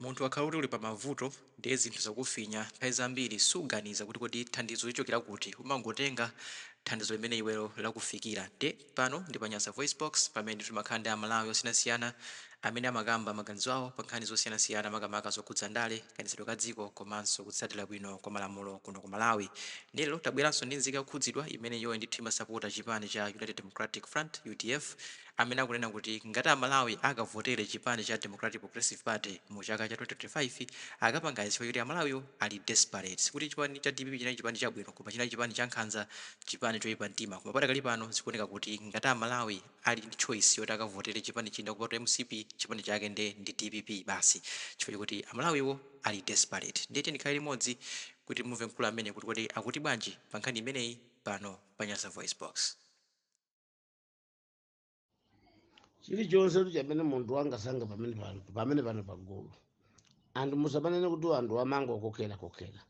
Munthu ukakhala kuti uli pa mavuto ndiye zinthu zakufinya, nthawi zambiri suganiza kuti kodi thandizo lichokera kuti, umangotenga thandizo limene iweyo lakufikira. Ndiye pano ndi pa Nyasa VoiceBox pamene timakhala ndi Amalawi osiyanasiyana amene amakamba maganizo awo pa nkhani zosiyanasiyana, makamaka zokhudza ndale, kayendetsedwe ka dziko komanso kutsatira bwino kwa malamulo kuno ku Malawi. Ndiye lero tabweranso ndi nzika yokhudzidwa imene iyoyo ndithu imasapota chipani cha United Democratic Front, udf, amene akunena kuti ngati Amalawi akavotere chipani cha Democratic Progressive Party mu chaka cha 2025, akapanga izi chifukwa choti Amalawiwo ali desperate. Sikuti chipani cha dpp chinali chipani chabwino, koma chinali chipani cha nkhanza, chipani choipa mtima. Koma padakali pano zikuoneka kuti ngati Amalawi ali ndi choice yoti akavotere chipani china kupatula mcp, chipani chake nde ndi dpp basi, chifukwa chokuti Amalawiwo ali desperate. Ndiye tiyeni tikhale limodzi kuti mumve mkulu ameneyu kuti kodi akuti bwanji pa nkhani imeneyi pano pa Nyasa VoiceBox. Chilichonse chamene munthu angasankhe pamene pano pagulu, anthu musamanene kuti anthu amangokokera kokera.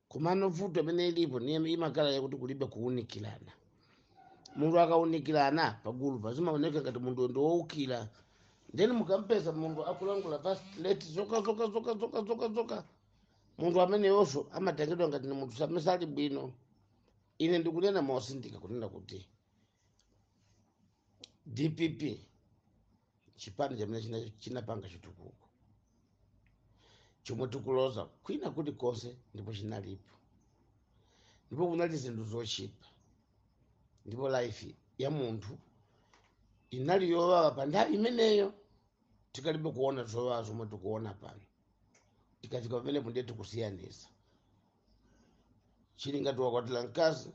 Komano vuto imene ilipo niye imakhala yakuti kulibe kuwunikirana. Munthu akawunikirana pagulu pazimaoneka ngati munthu ndi wowukira. Then mukampeza munthu akulangula pa straight zoka zoka zoka zoka zoka zoka, munthu ameneyonso amatengedwa ngati ni munthu amene sali bwino. Ine ndikunena mosindika kunena kuti DPP chipani chamene chinapanga chitukuko chomwe tikuloza kwina kulikonse, ndipo chinalipo, ndipo kunali zinthu zochipa, ndipo life ya munthu inali yowawa pa nthawi imeneyo. Tikalibe kuona zowawa zomwe tikuona pano. Tikafika pamenepo ndiye tikusiyanisa. Chili ngati wakwatira mkazi,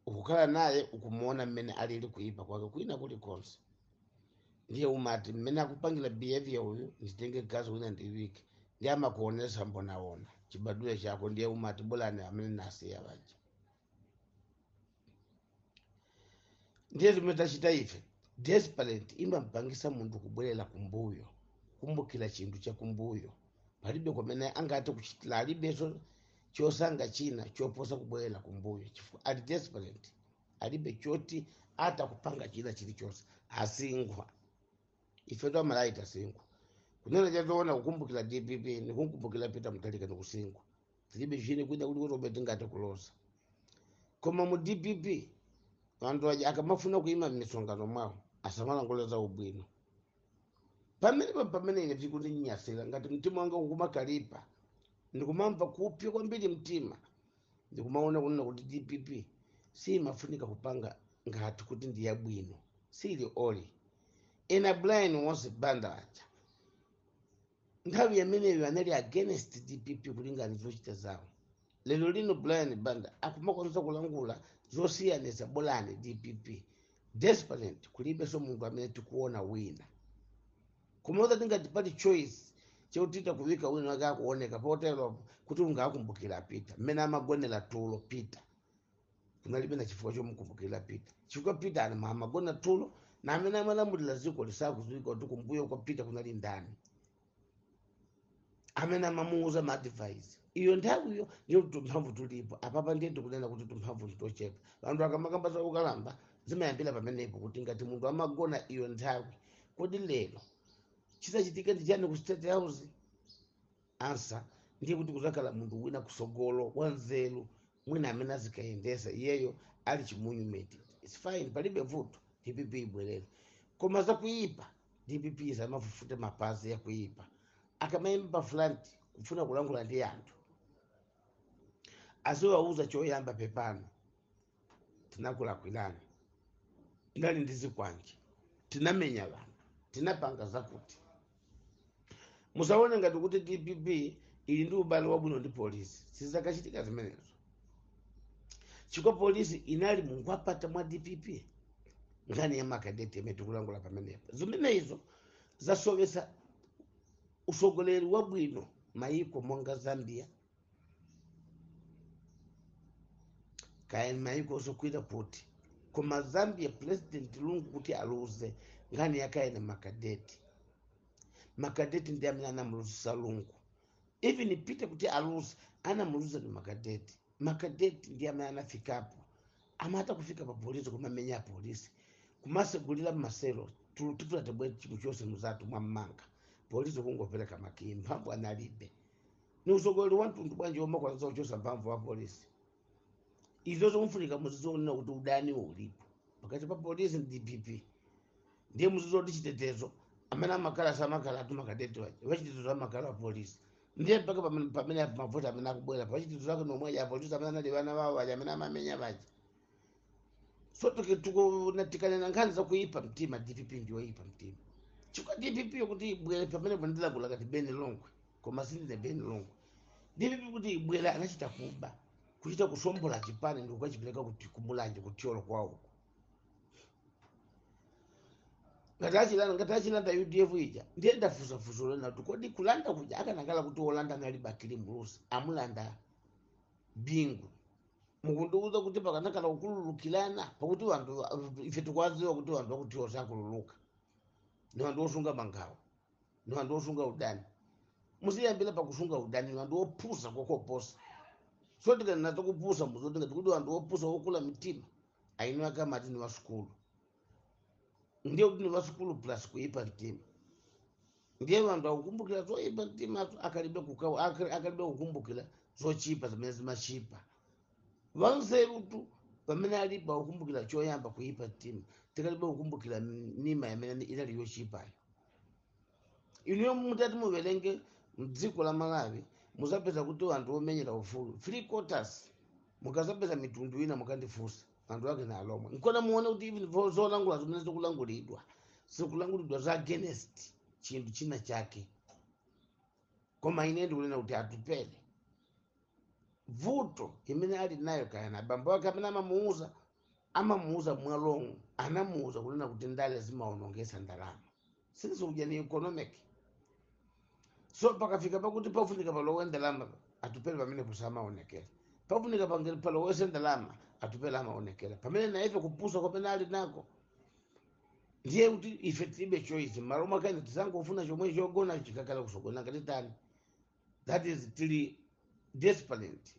ukukhala naye, ukumuona mmene alili kuipa kwake kwina kulikonse, ndiye umati mmene akupangira behavior uyu, nditenge mkazi wina ndiwike. Ndiye amakuonesa mbonaona chibadwire chako, ndiye umati bolani amene nasiya baja. Ndiye zimene tachita ife, desperate imampangisa munthu kubwerera kumbuyo, kukumbukira chinthu chakumbuyo. Palibe kumene angathe kuchitira, alibenso chosankha china choposa kubwerera kumbuyo, chifukwa ali desperate, alibe choti atha kupanga china chilichonse. Asingwa ife Amalawi tasingwa. Kunena chazoona, kukumbukira DPP nikukumbukira Peter Mutharika nikusingwa. Tilibe chine kwina kuti komwe tingathe kuloza. Koma mu DPP anthu aja akamafuna kuima m'misonkhano mwawo asamalankhule za ubwino. Pamene pamene ine zikundinyasira, ngati mtima wanga ukumakalipa, ndikumamva kupya kwambiri mtima, ndikumaona kunena kuti DPP siyimafunika kupanga ngati kuti ndi yabwino, sili oli ena. Brian wonse Banda aja nthawi yameneyo anali against DPP kulingana ndi zochita zawo. Lero lino Brian Banda akumakonza kulangula zosiyanitsa bolani DPP. Desperate, kulibenso munthu amene tikuona wina. Koma utati ngati pali choice chakuti takuwika wina wake akuoneka potero kuti ungakumbukira Peter mmene amagonera tulo, Peter kunalibe na chifukwa chomukumbukira Peter, chifukwa Peter amagona tulo na amene amalamulira dziko lisakudziwika kuti kumbuyo kwa Peter kunali ndani amene amamuuza ma advice iyo nthawiyo. Ndiyo tumphamvu tulipo apapa. Ndiye tikunena kuti tumphamvu nditochepa. Anthu akamakamba za ukalamba zimayambira pamenepo, kuti ngati munthu amagona iyo nthawi, kodi lero chizachitika ndi chani ku State House? Answer ndiye kuti kuzakhala munthu wina kusogolo wanzeru mwina amene azikayendesa iyeyo ali chimunyumeti. It's fine, palibe vuto, DPP ibwerere. Koma zakuipa, DPP zamafufute mapazi yakuipa. Akamayimba pa front kufuna kulankhula ndi anthu, aziwauza choyamba, "Pepani, tinakulakwirani, tinali ndi zikwanje, tinamenya vanthu, tinapanga zakuti." Musaone ngati kuti DPP ili ndi ubale wabwino ndi polisi. Sizakachitika zimenezo, chifukwa polisi inali mungwapata mwa DPP. Nkhani ya makadeti imene tikulankhula pamenepo, zimenezo zasowesa usogoleri wabwino maiko monga Zambia, kaya maiko osokwira kuti. Koma Zambia, President Lungu kuti aluze, nkhani yakaena makadeti. Makadeti ndi amene anamuluzisa Lungu. Even Peter kuti aluze, anamuluza ndi makadeti. Makadeti ndi amene anafikapo, amata kufika pa polisi, kumamenya polisi, kumasegulira mmaselo, tifuna tibwe chinthu chonse muzatu mwammanga. Polisi kungopereka makiyi, mphamvu analibe. Ni usogoleri wa mtundu bwanji womakwanisa kuchosa mphamvu wa polisi? Izo zomfunika muzizoonera kuti udani ulipo pakati pa polisi ndi DPP. Ndiye muzizoti chitetezo amene amakhala samakhala atu makadeti waja wachitetezo, amakhala wa polisi. Ndiye mpaka pamene mavoti amene akubwera pachitetezo ake nomwe ya polisi amene anali vana vawo aja amene amamenya vaja. So tikanena nkhani zakuipa mtima, DPP ndiyoipa mtima, chifukwa DPP yokuti ibwere pamene pandilakula kati Beni Longwe, koma sindine Beni Longwe. DPP kuti ibwere anachita kuba, kuchita kusombola chipani ndikukachipereka kuti kumulanje kutyolo kwawoko. Ngati achilanda UDF ija, ndiye ndafusafusa lena kuti kodi kulanda kuja akanakhala kuti wolanda anali Bakili Muluzi, amulanda Bingu, mukundiuza kuti pakanakhala kukululukirana? Pakuti vanthu ife tikwaziwa kuti vanthu vakutiwa sakululuka, ni vanthu osunga mangawo, ni vanthu osunga udani. Musiyambira pakusunga udani, ni vanthu opusa kokoposa. So tikanena kupusa, muzoti ngati kuti vanthu opusa, okula mitima, aino akamati ni vasukulu. Ndiye kuti ni vasukulu plus kuipa mtima. Ndiye vanthu akukumbukira zoipa mtimazo, akalibe kukumbukira zochipa zimene zimachipa. Vanzerutu pamene alipo akukumbukira choyamba kuipa mtima, tikalibe kukumbukira nima imene inali yochipayo. Inuyo mutati muverenge mdziko la Malawi, muzapeza kuti anthu omenyera ufulu three quarters, mukazapeza mitundu ina mukandifunsa, anthu ake na Alomwe. Nkona muone kuti even zolangula zimene zikulangulidwa, zikulangulidwa za against chinthu china chake. Koma ine ndikunena kuti Atupele vuto imene ali nayo, kaya na bambo ake amene amamuuza mwalongo, anamuuza kunena kuti ndale zimaonongesa ndalama, since uja ni economic. So pakafika pakuti pafunika palowe ndalama, Atupele pamene posamaonekera. Pafunika palowese ndalama, Atupele amaonekera pamene. Naife kupusa kwamene ali nako, ndiye kuti ife tilibe choice. Malo mwakene tisangofuna chomwe chogona chikakhala kusogona ngati tani. That is, tili desperate,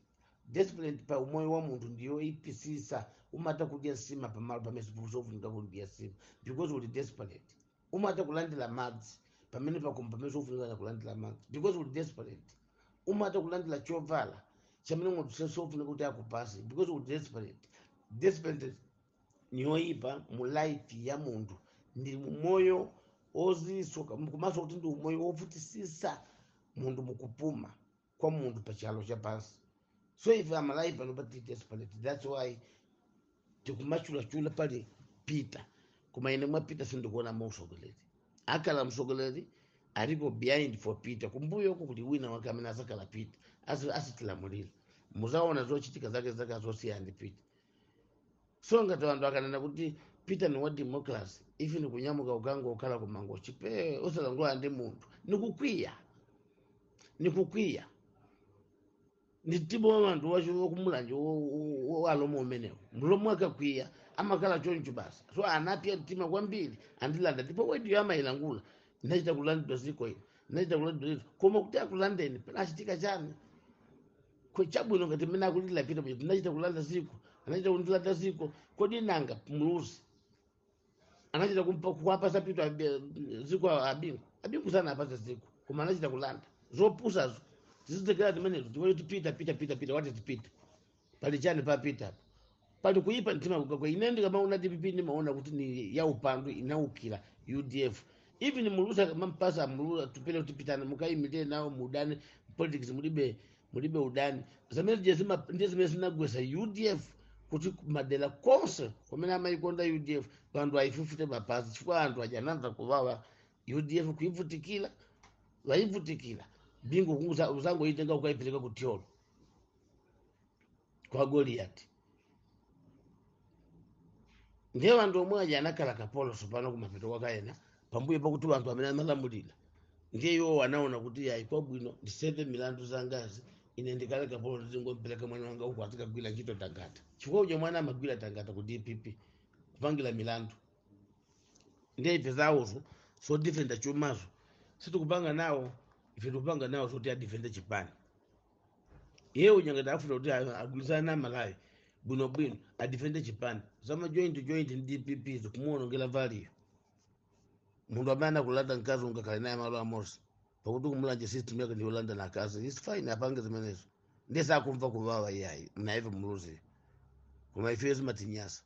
desperate pa umoyo wa munthu ndiyo ipisisa. Umata kudya nsima pamalo pamene sofunika kudya nsima because uli desperate. Umata kulandira madzi pamene pakoma pamene sofunika kulandira madzi because uli desperate. Umata kulandira chovala chamene munthu sofunika kuti akupase because uli desperate. Desperate niyoipa mu life ya munthu, ndi moyo ozisoka komanso kuti ndi umoyo wovutisisa munthu mukupuma kwa munthu pachalo chapansi. So ife Amalawi pano pati desperate, that's why tikumachulachula pali Peter. Koma ine mwa Peter sindikuona mausogoleri. Akala msogoleri aliko behind for Peter, kumbuyoko kuli wina wake amene azakala Peter asitilamulira. Muzaona zochitika zake zake zosiyana ndi Peter. So ngati anthu akanena kuti Peter ni wa democracy, ife nikunyamuka ukango ukhala kumangochi pe usalangula ndi munthu, nikukwiya, nikukwiya ni mtima wa anthu wacho wakumulanje walomwe umenewo. Mlomwe akakwiya amakhala choncho basi. So anapya mtima kwambiri, andilanda. Ndipo wediyo amayilangula, ndinachita kulandidwa ziko ino, ndinachita kulandidwa ziko. Koma kuti akulandeni panachitika chani? Chabwino, ngati mmene akulira Peter paja, ndinachita kulanda ziko, anachita kundilanda ziko. Kodi nanga Muluzi anachita kuwapasa Peter ziko? Abingu, Abingu sanapasa ziko, koma anachita kulanda. Zopusazo tizitekera zimenezo tikuti Peter, Peter, Peter, Peter. What is Peter? Pali chani pa Peter apo? Pali kuipa mtima kukakwe. Ine ndikamaona DPP ndimaona kuti ni ya upandu, inaukira UDF. Even Muluzi akamampasa Muluzi Atupele kuti pitani mukayimirire nawo mudani, politics mulibe udani. Zamene ndiye zimene zinagwesa UDF kuti madera konse kumene amayikonda UDF vantu aifufute mapazi, chifukwa anthu aja anamva kuwawa UDF kuivutikira, vaivutikira Bingu uzangoitenga ukaipereka kutyolo kwa Goliati. Ndiye vantu omwe aja anakhala kapolo sopano kumapeto kwakaena pambuyo pakuti vantu amene amalamulira, ndiye iwo anaona kuti yayi, kwabwino ndiseve milandu zangazi, ine ndikale kapolo, ndizingompereka mwana wanga uku azikagwira ntchito tangata, chifukwa uja mwana amagwira tangata ku DPP kupangira milandu. Ndiye ife zawozo so defenda chumazo sitikupanga nawo. Ife tikupanga nawo zoti adefende chipani. Iye uja ngati afuna kuti agwirizane na Malawi bwinobwino, adefende chipani. Zama joint joint ndi DPP zikumuonongera value. Munthu amene anakulanda mkazi ungakhale naye malo amodzi, pakuti kumulanje system yake ndiyolanda nakazi, is fine, apange zimenezo. Ndiye sakumva kuwawa iyayi, naive muluzi, koma ife zimatinyasa.